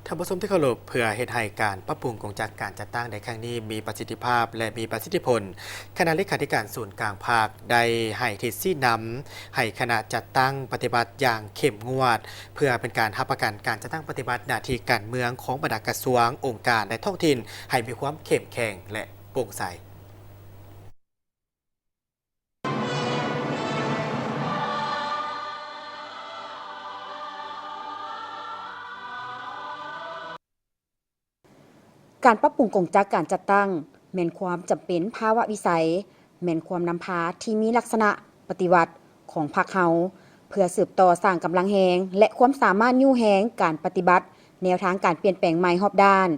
ທ່ານຜູ້ຊົມທີ່ເຄົາລົບ, ເພື່ອເຮັດໃຫ້ການປັບປຸງກົງຈັກການຈັດຕັ້ງໃນຄັ້ງນີ້ມີປະສິດທິພາບ ແລະ ມີປະສິດທິຜົນ, ຄະນະເລຂາທິການສູນກາງພັກໄດ້ໃຫ້ທິດຊີ້ນຳໃຫ້ຄະນະຈັດຕັ້ງປະຕິບັດຢ່າງເຂັ້ມງວດ ເພື່ອເປັນການຮັບປະກັນການຈັດຕັ້ງປະຕິບັດໜ້າທີ່ການເມືອງຂອງບັນດາກະຊວງ, ອົງການ ແລະ ທ້ອງຖິ່ນ ໃຫ້ມີຄວາມເຂັ້ມແຂງ ແລະ ໂປ່ງໃສ. ການປັບປຸງກົງຈັກການຈັດຕັ້ງແມ່ນຄວາມຈຳເປັນພາວະວິໄສ, ແມ່ນຄວາມນຳພາທີ່ມີລັກສະນະປະຕິວັດຂອງພັກເຮົາ ເພື່ອສືບຕໍ່ສ້າງກຳລັງແຮງ ແລະ ຄວາມສາມາດຍູ້ແຮງການປະຕິບັດແນວທາງການປ່ຽນແປງໃໝ່ຮອບດ້ານ,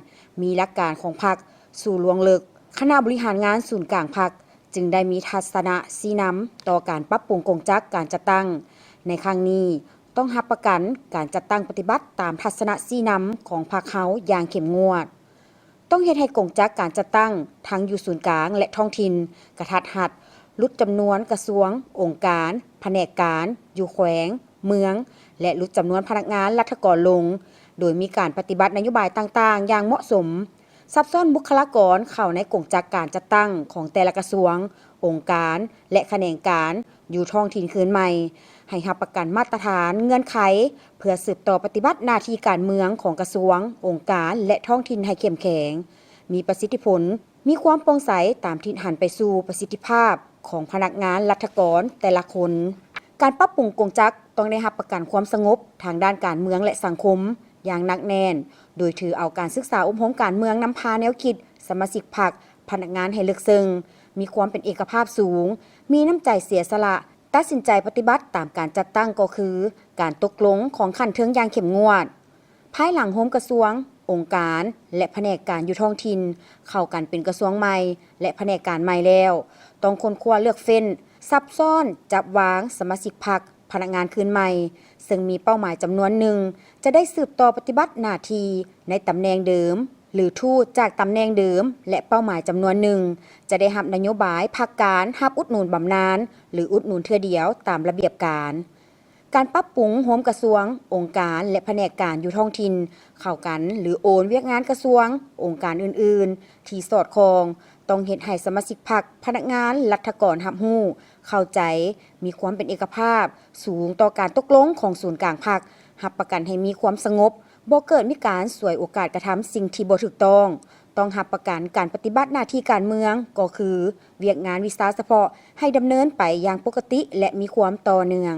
ມີຫຼັກການຂອງພັກສູ່ລວງເລິກ. ຄະນະບໍລິຫານງານສູນກາງພັກ ຈຶ່ງໄດ້ມີທັດສະນະຊີ້ນຳຕໍ່ການປັບປຸງກົງຈັກການຈັດຕັ້ງໃນຄັ້ງນີ້ ຕ້ອງຮັບປະກັນການຈັດຕັ້ງປະຕິບັດຕາມທັດສະນະຊີ້ນຳຂອງພັກເຮົາຢ່າງເຂັ້ມງວດ. ຕ້ອງເຮັດໃຫ້ກົງຈັກການຈັດຕັ້ງທັງຢູ່ສູນກາງ ແລະ ທ້ອງຖິ່ນກະທັດຮັດ, ຫຼຸດຈຳນວນກະຊວງ, ອົງການ, ພະແນກການ, ຢູ່ແຂວງ, ເມືອງ ແລະ ຫຼຸດຈຳນວນພະນັກງານລັດຖະກອນລົງ, ໂດຍມີການປະຕິບັດນະໂຍບາຍຕ່າງໆຢ່າງເໝາະສົມ. ຊັບຊ້ອນບຸກຄະລາກອນເຂົ້າໃນກົງຈັກການຈັດຕັ້ງຂອງແຕ່ລະກະຊວງ, ອົງການ ແລະ ຂະແໜງການຢູ່ທ້ອງຖິ່ນຄືນໃໝ່, ໃຫ້ຮັບປະກັນມາດຕະຖານເງື່ອນໄຂ ເພື່ອສືບຕໍ່ປະຕິບັດໜ້າທີ່ການເມືອງຂອງກະຊວງ, ອົງການ ແລະ ທ້ອງຖິ່ນໃຫ້ເຂັ້ມແຂງ, ມີປະສິດທິຜົນ, ມີຄວາມໂປ່ງໃສຕາມທິດຫັນໄປສູ່ປະສິດທິພາບຂອງພະນັກງານລັດຖະກອນແຕ່ລະຄົນ. ການປັບປຸງກົງຈັກຕ້ອງໄດ້ຮັບປະກັນຄວາມສະຫງົບທາງດ້ານການເມືອງ ແລະ ສັງຄົມຢ່າງໜັກແໜ້ນ, ໂດຍຖືເອົາການສຶກສາອົບຮົມການເມືອງນຳພາແນວຄິດສະມາຊິກພັກ, ພະນັກງານໃຫ້ເລິກເຊິ່ງ, ມີຄວາມເປັນເອກະພາບສູງ, ມີນ້ຳໃຈເສຍສະຫຼະ, ຕັດສິນໃຈປະຕິບັດຕາມການຈັດຕັ້ງກໍຄືການຕົກລົງຂອງຂັ້ນເທິງຢ່າງເຂັ້ມງວດ. ພາຍຫຼັງໂຮມກະຊວງ, ອົງການ ແລະ ພະແນກການຢູ່ທ້ອງຖິ່ນເຂົ້າກັນເປັນກະຊວງໃໝ່ ແລະ ພະແນກການໃໝ່ແລ້ວ, ຕ້ອງຄົ້ນຄວ້າເລືອກເຟ້ນ, ຊັບຊ້ອນ, ຈັບວາງສະມາຊິກພັກ, ພະນັກງານຄືນໃໝ່, ເຊິ່ງມີເປົ້າໝາຍຈຳນວນໜຶ່ງຈະໄດ້ສືບຕໍ່ປະຕິບັດໜ້າທີ່ໃນຕຳແໜ່ງເດີມ ຫຼື ຖູດຈາກຕຳແໜ່ງເດີມ ແລະ ເປົ້າໝາຍຈຳນວນໜຶ່ງຈະໄດ້ຮັບນະໂຍບາຍພັກການຮັບອຸດໜູນບຳນານ ຫຼື ອຸດໜູນເທື່ອດຽວຕາມລະບຽບການ. ການປັບປຸງໂຮມກະຊວງ, ອົງການ ແລະ ພະແນກການຢູ່ທ້ອງຖິ່ນເຂົ້າກັນ ຫຼື ໂອນວຽກງານກະຊວງ, ອົງການອື່ນໆທີ່ສອດຄ່ອງ, ຕ້ອງເຮັດໃຫ້ສະມາຊິກພັກ, ພະນັກງານລັດຖະກອນຮັບຮູ້, ເຂົ້າໃຈ, ມີຄວາມເປັນເອກະພາບສູງຕໍ່ການຕົກລົງຂອງສູນກາງພັກ, ຮັບປະກັນໃຫ້ມີຄວາມສະຫງົບ, ບໍ່ເກີດມີການສວຍໂອກາດກະທຳສິ່ງທີ່ບໍ່ຖືກຕ້ອງ. ຕ້ອງຮັບປະກັນການປະຕິບັດໜ້າທີ່ການເມືອງ ກໍຄືວຽກງານວິຊາສະເພາະ ໃຫ້ດຳເນີນໄປຢ່າງປົກກະຕິ ແລະ ມີຄວາມຕໍ່ເນື່ອງ.